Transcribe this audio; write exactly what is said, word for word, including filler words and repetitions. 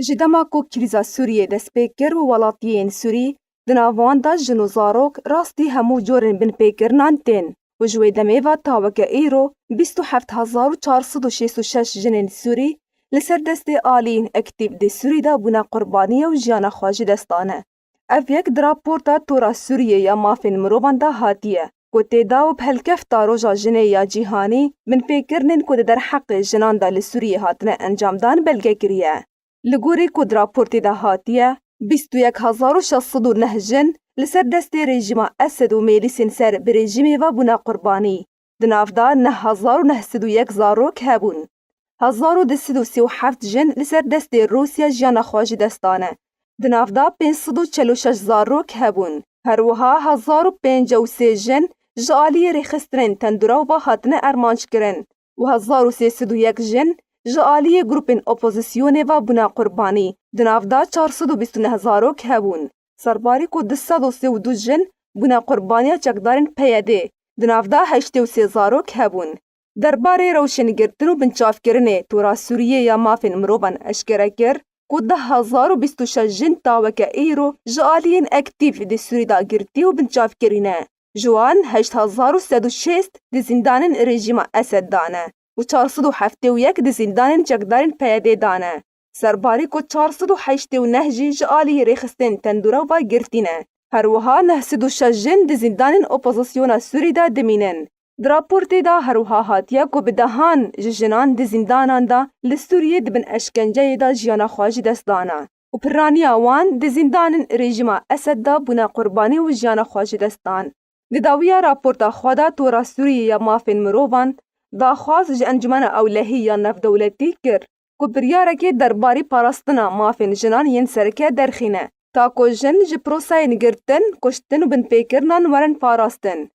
Ji dema ku krîza Sûriyê dest pê kir û welatiyên Sûrî, di nav wan de jin û zarok rastî hemû corên binpêkirinan tên û ji wê demê ve ta weke îro bîst û heft hezar û çar sed û şêst û şeş jinên Sûrî li ser destê aliyên aktîf di Sûrî de bûne qurbaniye û jiyana xwe ji dest dane. Ev yek di raporta Tora Sûriyê ya Mafên Mirovan de hatiye, ku tê de û bi helkefta Roja Jinê ya Cîhanî binpêkirinên ku di derheqê jinan de li Sûriyê hatine encamdan belge kiriye. Li gorî ku di raportê de hatiye, bîst û yek hezar û şeş sed û neh jin li ser destê rejîma Esed û mêlîsên ser bi rejîmê ve bûne qurbanî. Di nav de neh hezar û neh sed û yek zarok hebûn. Hezar û du sed û sî û heft jin li ser destê Rûsya jiyana xwe ji dest dane. Di nav de pênc sed û çel û şeş zarok hebûn. Her wiha hezar û pêncî û sê jin ji aliyê rêxistinên tendûra ve hatine armanc kirin û hezar û sê sed û yek jin ji aliyê grûpên opozisyonê ve bûne qurbanî. Di nav de çar sed û bîst û neh zarok hebûn. Serbarî ku du sed û sê û du jin bûne qurbaniya çekdarên P Y D'ê, di nav de heştê û sê zarok hebûn. Derbarê rewşên girtin û binçavkirinê Tora Sûriyê ya Mafên Mirovan eşkere kir ku deh hezar û bîst û şeş jin ta weke îro ji aliyên aktîf di Sûrî de girtî û binçavkirî ne. Ji wan heşt hezar û sed û şêst di zîndanên rejîma Esed de ne û çar sed û heftê û yek di zîndanên çekdarên P Y D'ê de ne. Serbarî ku çar sed û heştê û neh jî ji alî rêxistinên tendûra ve girtî ne. Her wiha neh sed û şeş jin di zîndanên opozisyona Sûrî de dimînin. Di raportê de her wiha hatiye ku bi dehan ji jinan di zîndanan de li Sûriyê di bin eşkenceyê de jiyana xwe ji dest dane û piraniya wan di zîndanên rejîma Esed de bûne qurbanî û jiyana xwe ji dest dan. Di dawiya raporta xwe de Tora Sûriyê ya Mafên Mirovan daxwaz ji Encûmena Ewlehî ya Navdewletî kir ku biryarekê derbarî parastina mafên jinan yên sereke derxîne, ta ku jin ji proseyên girtin, kuştin û binpêkirinan werin parastin.